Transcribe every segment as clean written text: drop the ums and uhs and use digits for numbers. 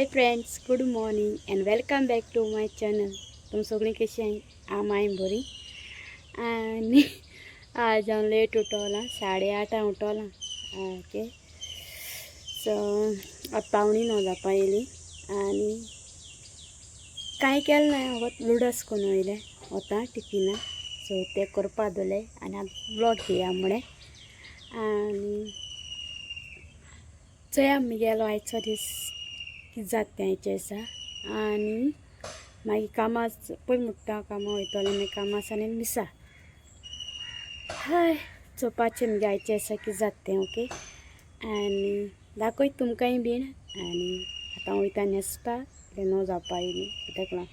Hi friends, good morning and welcome back to my channel. तुम सगळीं कशी आहाय? आम बरी. आनी आज हांव लेट उठोलां, 8:30 उठोलां. ओके, सो आतां 8:45 जावपा येयली आनी कांय केलें ना. हांव लुडस करून वयलें वता टिफिना, सो ते करपा दवरले आनी आतां ब्लॉग घेया म्हळें. आनी चोया मुगेलो आयचो दीस कितें जाता तें आयच्या दिसा. आनी मागीर कामां पळय म्हणटा, कामां वयतलें, मागीर कामां आसा आनी मिसा हय चोवपाचें मुगे आयचें दिसा कितें जाता तें. ओके, आनी दाखयता तुमकांय बीन. आनी आतां वयता न्हेसपा, कितें 9 जावपा येयली ताका लागून.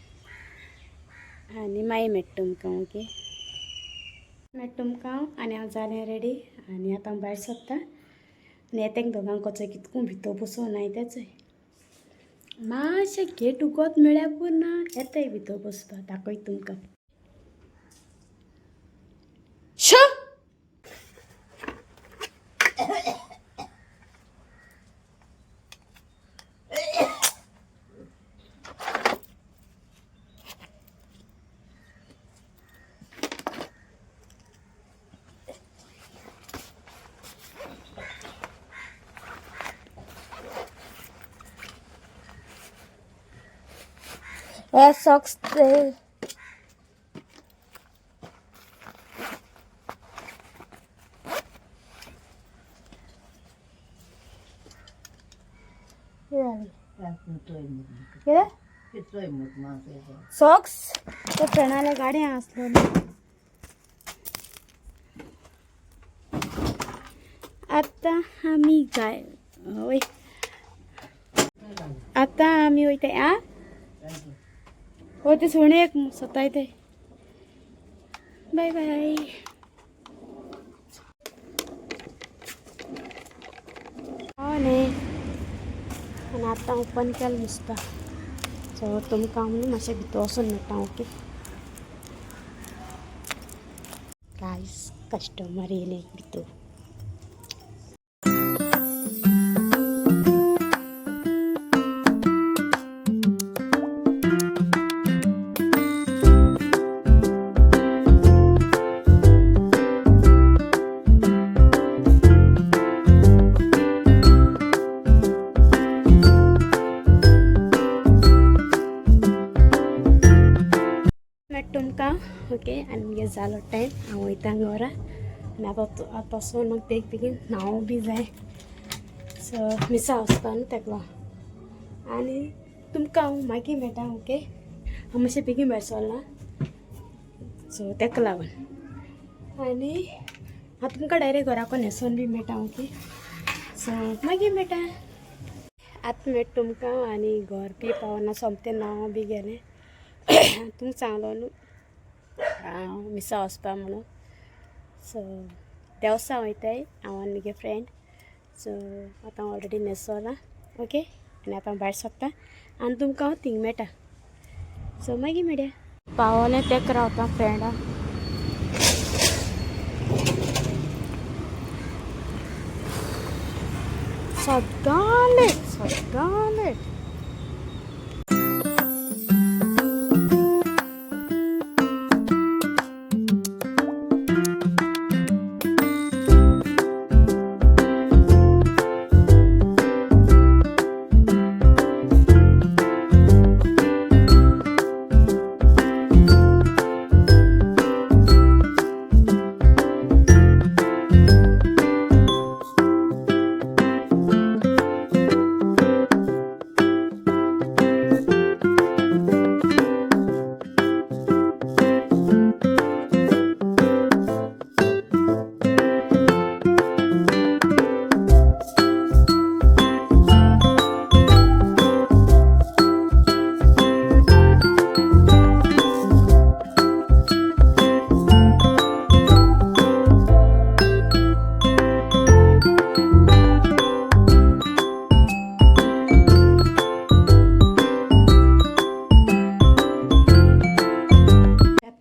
आनी मागीर मेळटा तुमकां. ओके, मेळटा तुमकां. आनी हांव जालें रेडी आनी आतां भायर सरता. आनी येता दोगांक कोचो कितको भितर बसोन नाय तेचोय मातशें गेट उगत मेळ्ळ्यार पुरो ना, येताय भितर बसपा. दाखयता तुमकां. शो हे सॉक्स ते कितें सॉक्स ते फ्रेंडाल्या गाडयेन आसलो. आतां आमी गाय वय, आतां आमी वयताय. आ हो ते सुणे एक सतायताय. बाय बाय. हो न्ही, आनी आतां ओपन केलें नुस्ता. सो तुमकां न्हू मातशें भितर वचून मेळटा. ओके गायस, कस्टमर येयले भितर. मेळटा तुमकां. ओके, आनी मुगे जालो टायम, हांव वयता घरा. आनी आतां आतां वचोन म्हाका बेग बेगीन न्हांवूं बी जाय. सो मिसा वचपा न्हू तेका लागून. आनी तुमकां हांव मागीर मेळटा. ओके, हांव मातशें बेगीन भायर सरलां, सो तेका लागून. आनी हांव तुमकां डायरेक्ट घराको न्हेसोन बी मेळटा. ओके, सो मागीर मेळटा. आतां मेळटा तुमकां. आनी घर बी पावना, सोमतें न्हांव बी गेलें. तुमकां सांगलो न्हू हांव मिसा वचपा म्हणून. सो देवसा वयताय हांव आनी मुगे फ्रेंड. सो आतां हांव ऑलरेडी न्हेसोलां. ओके, आनी आतां भायर सरता आनी तुमकां हांव थिंग मेळटा. सो मागीर मेळया. पावलें, तेका रावता फ्रेंडा. सद्दां लेट, सद्दां लेट.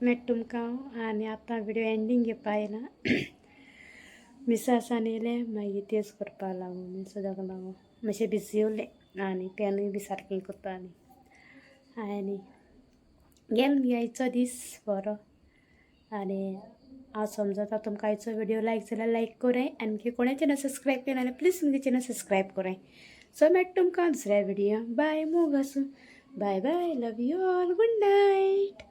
मेळटा तुमकां. आनी आतां व्हिडियो एंडींग घेवपा येयला. मिसां आसा येयलें मागीर तेच करपाक लागून मिसां ताका लागून मातशें बिजी उरलें आनी पॅनूय बी सारकें करता आनी आनी गेल मगे आयचो दीस बरो. आनी हांव समजता तुमकां आयचो व्हिडियो लायक जाल्यार लायक कराय आनी मुगे कोणें चॅनल सबस्क्रायब केलें जाल्यार प्लीज मुगे चॅनल सबस्क्रायब कराय. सो मेळटा तुमकां दुसऱ्या व्हिडियो. बाय, मोग आसूं. Bye bye, love you all, good night.